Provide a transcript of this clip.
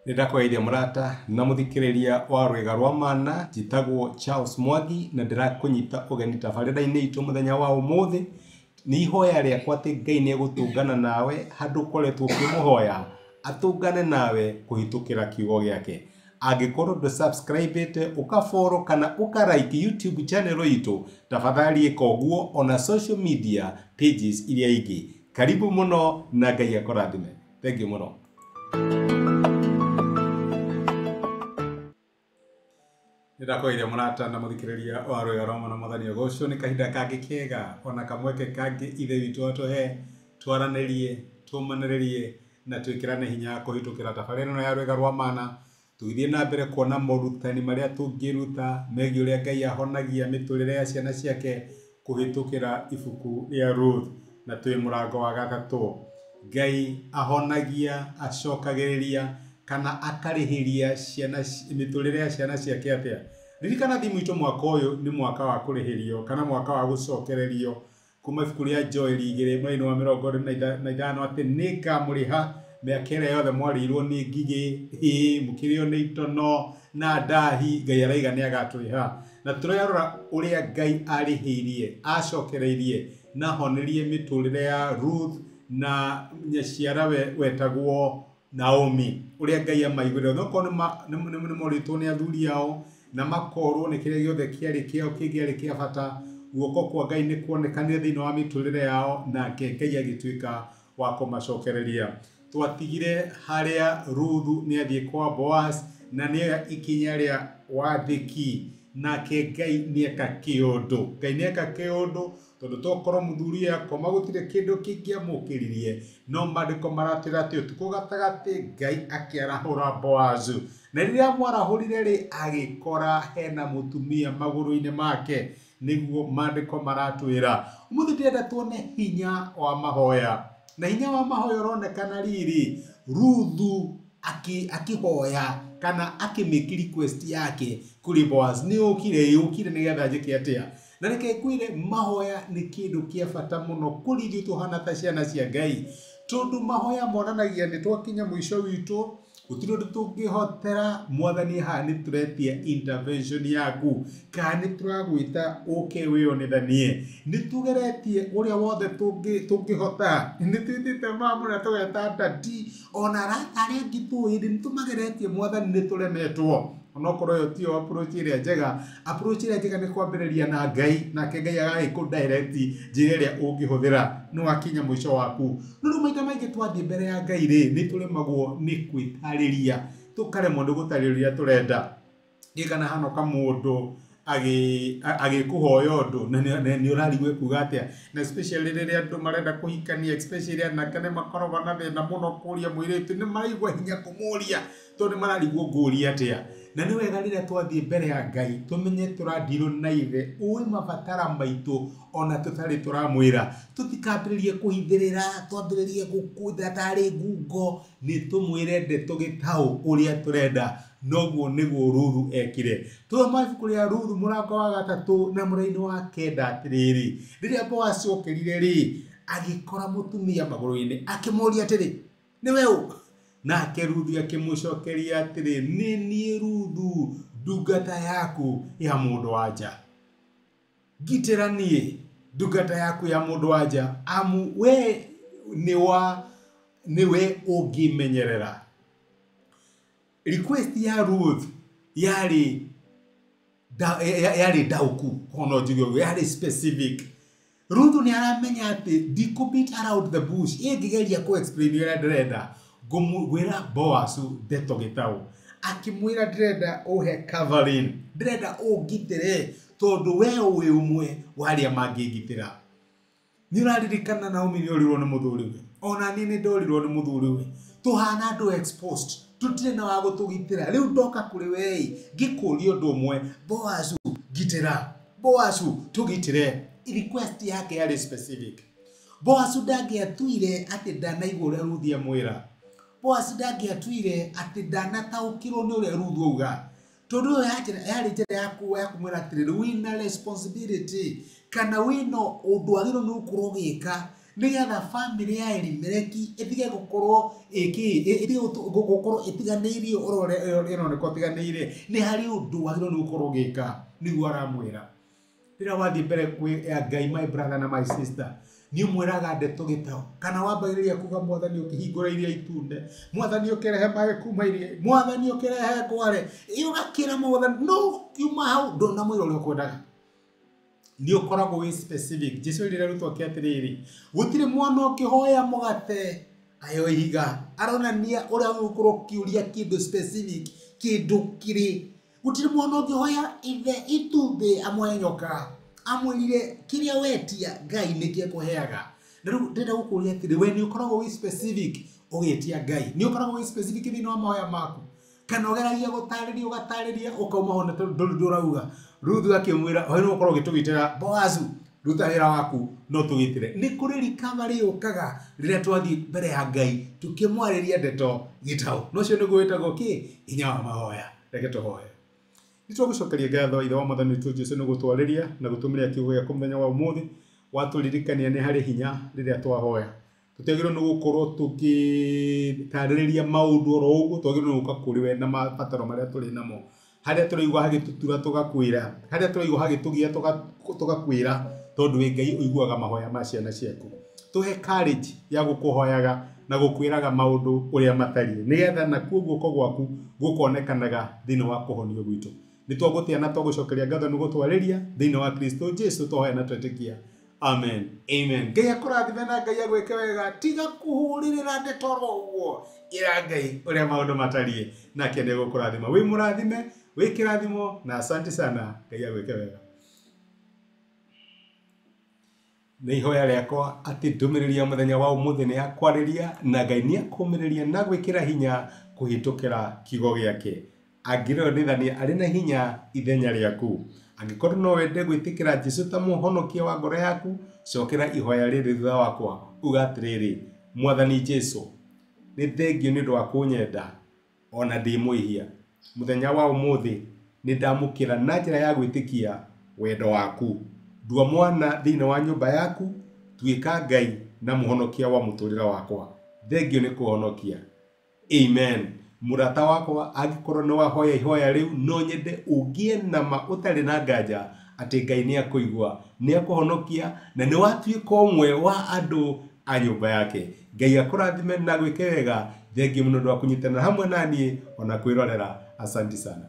Nĩndakũgeithia mũrata na mũthikĩrĩria wa rwĩga rwa mana. Njĩtagwo Charles Mwangi na ndĩrakũnyita ũgeni tabarĩra-inĩ itũ mũthenya wa ũmũthĩ. Nĩ ihoya rĩakwa atĩ Ngai nĩ egũtũngana nawe handũ ũkoretwo ũkĩmũhoya, atũngane nawe kũhĩtũkĩra kiugo gĩake. Angĩkorwo ndũ subscribe ũka follow kana ũka like YouTube channel itũ, tafadhali ĩka ũguo, ona social media pages iria ingĩ. Karibu mũno na Ngai akũrathime. Thank you mũno. Nĩndakũgeithia mũrata na mũthikĩrĩria wa rwĩga rwa mana. Mwathani ũgocwo nĩ kahinda kangĩ kega ona kamweke kangĩ Ithe witũ atũhe twaranĩrie, tũmanĩrĩrie na twĩkĩrane hinya kũhĩtũkĩra tabarĩra ĩno ya rwĩga rwa mana, tũgĩthiĩ na mbere kuona morutani marĩa tũngĩruta megiĩ ũrĩa Ngai ahonagia mĩtũrĩre ya ciana ciake kũhĩtũkĩra ibuku rĩa Ruth, na twĩ mũrango wa gatatũ. Ngai ahonagia, acokagĩrĩria kana akarĩhĩria ciana mĩtũrĩre ya ciana ciake atĩa? Ririkana thimũ itũ, mwaka ũyũ nĩ mwaka wa kũrĩhĩrio kana mwaka wa gũcokererio, kuma ibuku rĩa Joeli 2 mweri wa 25, atĩ nĩngamũrĩha mĩaka ĩrĩa yothe mwarĩirwo nĩ ngigĩ, mũkĩrĩo nĩ itono na ndahi. Ngai araiga nĩ agatũrĩha, na tũrarora ũrĩa Ngai arĩhĩirie, acokereirie na ahonirie mĩtũrĩre ya Ruth na nyaciarawe wetagwo Naomi, ũrĩa Ngai amaiguĩrĩire onokorwo nĩ morĩtwo nĩ athuri ao na makorwo nĩ kĩrĩa gĩothe kĩarĩ kĩao kĩngĩarĩ kĩa bata. Guoko kwa Ngai nĩ kuonekanire thĩinĩ wa mĩtũrĩre yao, nake Ngai agĩtuĩka wa kũmacokereria. Twatigire harĩa Ruthu nĩ athiĩ kwa Boaz na nĩoya ikinya rĩa wathĩki, nake Ngai nĩeka kĩũndũ. Ngai nĩeka kĩũndũ tondũ tokorwo mũthuri akoma gũtirĩ kĩndũ kĩngĩamũkĩririe, no maandĩko maratwĩra atĩ ũtukũ gatagatĩ Ngai akĩarahũra Boazu, na rĩrĩa amwarahũrire rĩ, agĩkora hena mũtumia magũrũ-inĩ make. Nĩguo maandĩko maratwĩra. Ũmũthĩ ndĩrenda tuone hinya wa mahoya, na hinya wa mahoya ũronekana rĩrĩ Ruthu akĩhoya kana akĩmake request yake kũrĩ Boaz. Nĩ ũkire, ũkire nĩgetha njĩke atĩa? Na reke ngwĩre, mahoya nĩ kĩndũ kĩa bata mũno kũrĩ ithuĩ tũhana ta ciana cia Ngai, tondũ mahoya monanagia nĩ twakinya mũico witũ, gũtirĩ ũndũ tũngĩhotera. Mwathani, haha nĩ tũretia intervention yaku, kana nĩ tũragwĩta ũke wĩonithanie. Nĩ tũgeretie ũrĩa wothe tũngĩhota, nĩ twĩtĩte mamu na tũgeta dadi ona arata arĩa angĩ tũĩ, nĩ tũmageretie. Mwathani, nĩ tũremetwo. Onokorwo ĩyo tiyo approach ĩrĩa njega, approach ĩrĩa njega nĩ kwambĩrĩria na Ngai, nake Ngai agagĩkũ direct njĩra ĩrĩa ũngĩhũthĩra nĩ wakinya mũico waku. No rĩu maita maingĩ twathiĩ mbere ya Ngai rĩ, nĩ tũremagwo nĩ kwĩtarĩria, tũkaremwo nĩ gũtarĩria ũrĩa tũrenda. Kana hano kamũndũ agĩkũhoya ũndũ na nĩ ũrarigwo ekuga atĩa, na especially rĩrĩa andũ marenda kũhikania, especially anake nĩ makoragwo na thĩna mũno kũria mũirĩtu, nĩ maraigua hinya kũmũria tondũ nĩ mararigwo ngũria atĩa. Na nĩ wega rĩrĩa twathiĩ mbere ya Ngai tũmenye tũradirwo na ithe ũĩ mabatara maitũ ona tũtarĩ tũramwĩra. Tũtikambĩrĩrie kũhithĩrĩra, twambĩrĩrie gũkũtha tarĩ ngungo, nĩ tũmwĩre ndeto gĩtaũ ũrĩa tũrenda. Noguo nĩguo Ruthu ekire. Tũthoma ibuku rĩa Ruthu mũrango wa gatatũ na mũraini wa 9 atĩrĩrĩ, rĩrĩa Boaz okĩrire rĩ, agĩkora mũtumia magũrũ-inĩ, akĩmũũria atĩrĩ, nĩwe ũ? Nake Ruthu akĩmũcokeria atĩrĩ, nĩ niĩ Ruthu, ndungata yaku ya mũndũ wa nja. Ngitĩra niĩ ndungata yaku ya mũndũ wa nja, amu we nĩwe ũngĩmenyerera. Request ya Ruth yarĩ ndaũku, ono njuge ũguo, yarĩ specific. Ruthu nĩ aramenya atĩ ndikũ beat around the bush, ĩngĩgeria kũ explain ũrĩa ndĩrenda, ngũmwĩra Boaz ndeto gĩtaũ. Akĩmwĩra ndĩrenda ũhe covering, ndĩrenda ũngitĩre tondũ we wĩ ũmwe wa arĩa mangĩngitĩra. Nĩ ũraririkana Naomi nĩ orirwo nĩ mũthuriwe, ona niĩ nĩ ndorirwo nĩ mũthuriwe. Tũhana andũ exposed, tũtirĩ na wa gũtũgitĩra. Rĩu ndoka kũrĩ we ngĩkũria ũndũ ũmwe, Boazu ngitĩra, Boazu tũgitĩre. Request yake yarĩ specific. Boazu ndangĩatuire atĩ ndanaigua ũrĩa Ruthi amwĩra. Boazu ndangĩatuire atĩ ndanataũkĩrwo nĩ ũrĩa Ruthu auga, tondũ ĩyo yarĩ njĩra ya kũmwĩra atĩrĩrĩ, wĩna responsibility kana wĩna ũndũ wagĩrĩirwo nĩ gũkorwo ũgĩka Nĩgetha bamĩrĩ ya Elimeleki ĩtige gũkorwo ĩkĩ ĩtige gũkorwo ĩtiganĩirio ũrĩa ĩroneka ĩtiganĩire, nĩ harĩ ũndũ wagĩrĩirwo nĩ gũkorwo ũgĩka, nĩguo aramwĩra. Rĩrĩa wathiĩ mbere ya Ngai, my brother na my sister, nĩ ũmwĩraga ndeto gĩtaũ, kana wambagĩrĩria kuga mwathani ũkĩhingũra iria itune, mwathani ũkĩrehe maĩ kuma iria, mwathani ũkĩrehe ngware, ũgakĩra mwathani, no kiuma hau ndũnamwĩra ũrĩa ũkwendaga. Nĩ ũkoragwo wĩ specific. Jesu erire arutwo ake atĩrĩrĩ, gũtirĩ mwana ũngĩhoya mũgate ayo ihiga. Aronania ũrĩa ũgũkorwo ũkĩũria kĩndũ specific, kĩndũ kĩrĩ. Gũtirĩ mwana ũngĩhoya ithe itumbĩ amũhe nyoka. Amwĩrire kĩrĩa wetia Ngai nĩkĩo ekũheaga. Na rĩu ndĩrenda gũkũria atĩrĩ, we nĩ ũkoragwo wĩ specific ũgĩtia Ngai? Nĩ ũkoragwo wĩ specific thĩinĩ wa mahoya maku? Kana ũgeragia gũtarĩria ũgatarĩria ũkauma ho na ndũrĩ ndũrauga. Ruthu akĩmwĩra, we nĩ ũkorwo ũgĩtũgitĩra, Boazu, ruta wĩra waku no tũgitĩre. Nĩ kũrĩ recovery yũkaga rĩrĩa twathiĩ mbere ya Ngai tũkĩmwarĩria ndeto gĩtaũ. Na ũcio nĩguo wĩtagwo kĩ? Hinya wa mahoya. Reke tũhoe. Nĩ twagũcokeria ngatho Ithe wa Mwathani witũ Jesu nĩ gũtwarĩria na gũtũmĩra kiugo gĩaku mũthenya wa ũmũthĩ. Watũririkania nĩ harĩ hinya rĩrĩa twahoya. Tũtiagĩrĩirwo nĩ gũkorwo tũgĩtarĩrĩria maũndũ oro ũguo, twagĩrĩirwo nĩ gũka kũrĩ we na mabataro marĩa tũrĩ namo. Harĩa tũraigua hagĩtũtura tũgakwĩra, harĩa tũraigua hagĩtũgia tũgakwĩra, tondũ wĩ Ngai ũiguaga mahoya ma ciana ciaku. Tũhe courage ya gũkũhoyaga na gũkwĩraga maũndũ ũrĩa matariĩ, nĩgetha nakuo guoko gwaku gũkonekanaga thĩinĩ wa kũhonio gwitũ. Nĩ twagũtĩa na twagũcokeria ngatho nĩ gũtwarĩria thĩinĩ wa Kristo Jesu twahoya na twetĩkia. Amen. Amen. Ngai akũrathime na Ngai agwĩke wega. Tiga kũhũrĩrĩra ndeto oro ũguo. Ĩra Ngai ũrĩa maũndũ matariĩ, nake nĩ egũkũrathima. Wĩ mũrathime, wĩ kĩrathimo, na asante sana. Ngai agwĩke wega. Nĩ ihoya rĩakwa atĩ ndũmĩrĩri ya mũthenya wa ũmũthĩ nĩ yakwarĩria, na Ngai nĩ akũmĩrĩria na gwĩkĩra hinya kũhĩtũkĩra kiugo gĩake. Angĩronithania arĩ na hinya ithenya rĩaku. Angĩkorwo no wende gwĩtĩkĩra Jesu ta mũhonokia wa ngoro yaku, cokera ihoya rĩrĩ thutha wakwa. Uga atĩrĩrĩ, Mwathani Jesu, nĩ thengio nĩ ũndũ wa kũnyenda ona ndĩ mwĩhia. Mũthenya wa ũmũthĩ nĩ ndamũkĩra na njĩra ya gwĩtĩkia wendo waku. Ndua mwana thĩinĩ wa nyũmba yaku, tuĩka Ngai na mũhonokia wa mũtũrĩre wakwa. Thengio nĩ kũhonokia. Amen. Mũrata wakwa, angĩkorwo nĩ wahoya ihoya rĩu, no nyende ũgĩe na ma ũtarĩ na nganja atĩ Ngai nĩ akũigua, nĩ akũhonokia, na nĩ watuĩka ũmwe wa andũ a nyũmba yake. Ngai akũrathime na gwĩke wega. Thengio mũno nĩ ũndũ wa kũnyitanĩra hamwe na niĩ ona kwĩrorera. Asante sana.